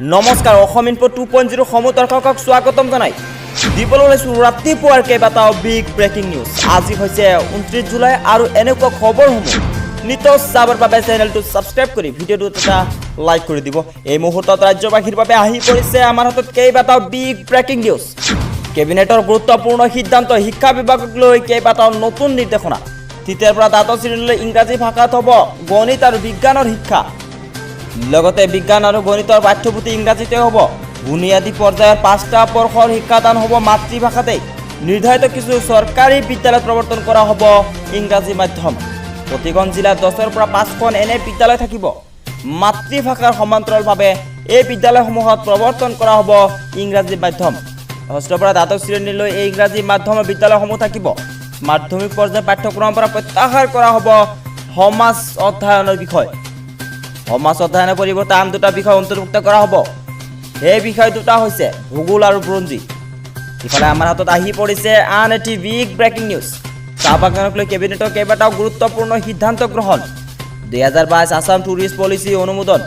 নমস্কাৰ, অসম ইনফো 2.0 সমূহ দৰ্শকক স্বাগতম জনাই দিবলৈ ওলাইছোঁ ৰাতিপুৱাৰ কেইবাটাও বিগ ব্ৰেকিং নিউজ। আজি হৈছে 29 জুলাই আৰু এনেকুৱা খবৰসমূহ নিতৌ চাবৰ বাবে চেনেলটো ছাবস্ক্ৰাইব কৰি ভিডিঅ'টোত এটা লাইক কৰি দিব। এই মুহূৰ্তত ৰাজ্যবাসীৰ বাবে আহি পৰিছে আমাৰ হাতত কেইবাটাও বিগ ব্ৰেকিং নিউজ। কেবিনেটৰ গুৰুত্বপূৰ্ণ সিদ্ধান্ত, শিক্ষা বিভাগক লৈ কেইবাটাও নতুন নিৰ্দেশনা। তৃতীয়ৰ পৰা দ্বাদশ শ্ৰেণীলৈ ইংৰাজী ভাষাত হ'ব গণিত আৰু বিজ্ঞানৰ শিক্ষা। লগতে বিজ্ঞান আৰু গণিতৰ পাঠ্যপুথি ইংৰাজীতে হ'ব। বুনিয়াদী পৰ্যায়ৰ 5টা বৰ্ষৰ শিক্ষাদান হ'ব মাতৃভাষাতেই। নিৰ্ধাৰিত কিছু চৰকাৰী বিদ্যালয়ত প্ৰৱৰ্তন কৰা হ'ব ইংৰাজী মাধ্যম। প্ৰতিখন জিলাত 10ৰ পৰা 5খন এনে বিদ্যালয় থাকিব। মাতৃভাষাৰ সমান্তৰালভাৱে এই বিদ্যালয়সমূহত প্ৰৱৰ্তন কৰা হ'ব ইংৰাজী মাধ্যম। ষষ্ঠৰ পৰা দ্বাদশ শ্ৰেণীলৈ এই ইংৰাজী মাধ্যমৰ বিদ্যালয়সমূহ থাকিব। মাধ্যমিক পৰ্যায়ৰ পাঠ্যক্ৰমৰ পৰা প্ৰত্যাহাৰ কৰা হ'ব সমাজ অধ্যয়নৰ বিষয়। সমাজ অধ্যয়নৰ পৰিৱৰ্তে আন দুটা বিষয় অন্তৰ্ভুক্ত কৰা হ'ব। সেই বিষয় দুটা হৈছে ভূগোল আৰু বুৰঞ্জী। ইফালে আমাৰ হাতত আহি পৰিছে আন এটি বিগ ব্ৰেকিং নিউজ। চাহ বাগানক লৈ কেবিনেটৰ কেইবাটাও গুৰুত্বপূৰ্ণ সিদ্ধান্ত গ্ৰহণ। 2022 আছাম টুৰিষ্ট পলিচি অনুমোদন।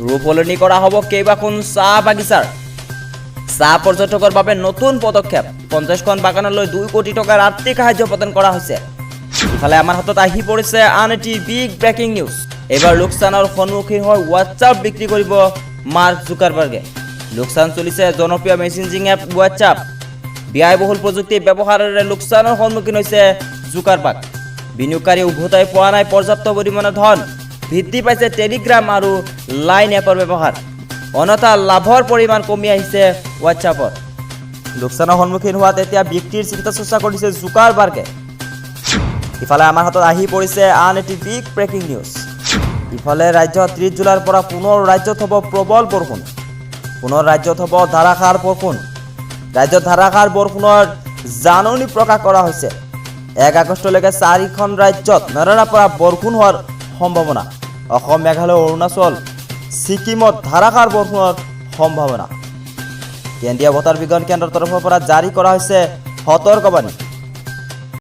ৰূপ সলনি কৰা হ'ব কেইবাখন চাহ বাগিচাৰ। চাহ পৰ্যটকৰ বাবে নতুন পদক্ষেপ। 50খন বাগানলৈ 2 কোটি টকাৰ আৰ্থিক সাহায্য প্ৰদান কৰা হৈছে। ইফালে আমাৰ হাতত আহি পৰিছে আন এটি বিগ ব্ৰেকিং নিউজ। এইবাৰ লোকচানৰ সন্মুখীন হৈ হোৱাটছআপ বিক্ৰী কৰিব মাৰ্ক জুকাৰবাৰ্গে। লোকচান চলিছে জনপ্ৰিয় মেছেজিং এপ হোৱাটছআপ। ব্যয়বহুল প্ৰযুক্তি ব্যৱহাৰেৰে লোকচানৰ সন্মুখীন হৈছে জুকাৰবাৰ্গ। বিনিয়োগকাৰী উভতাই পোৱা নাই পৰ্যাপ্ত পৰিমাণৰ ধন। বৃদ্ধি পাইছে টেলিগ্ৰাম আৰু লাইন এপৰ ব্যৱহাৰ। অন্যথা লাভৰ পৰিমাণ কমি আহিছে হোৱাটছআপৰ। লোকচানৰ সন্মুখীন হোৱাত এতিয়া বিক্ৰীৰ চিন্তা চৰ্চা কৰিছে জুকাৰবাৰ্গে। ইফালে আমাৰ হাতত আহি পৰিছে আন এটি বিগ ব্ৰেকিং নিউজ। ইফালে ৰাজ্যত 30 জুলাইৰ পৰা পুনৰ ৰাজ্যত হ'ব প্ৰবল বৰষুণ। পুনৰ ৰাজ্যত হ'ব ধাৰাসাৰ বৰষুণ। ৰাজ্যত ধাৰাসাৰ বৰষুণৰ জাননী প্ৰকাশ কৰা হৈছে। 1 আগষ্টলৈকে চাৰিখন ৰাজ্যত নেৰানেপেৰা বৰষুণ হোৱাৰ সম্ভাৱনা। অসম, মেঘালয়, অৰুণাচল, ছিকিমত ধাৰাসাৰ বৰষুণৰ সম্ভাৱনা। কেন্দ্ৰীয় বতৰ বিজ্ঞান কেন্দ্ৰৰ তৰফৰ পৰা জাৰি কৰা হৈছে সতৰ্কবাণী।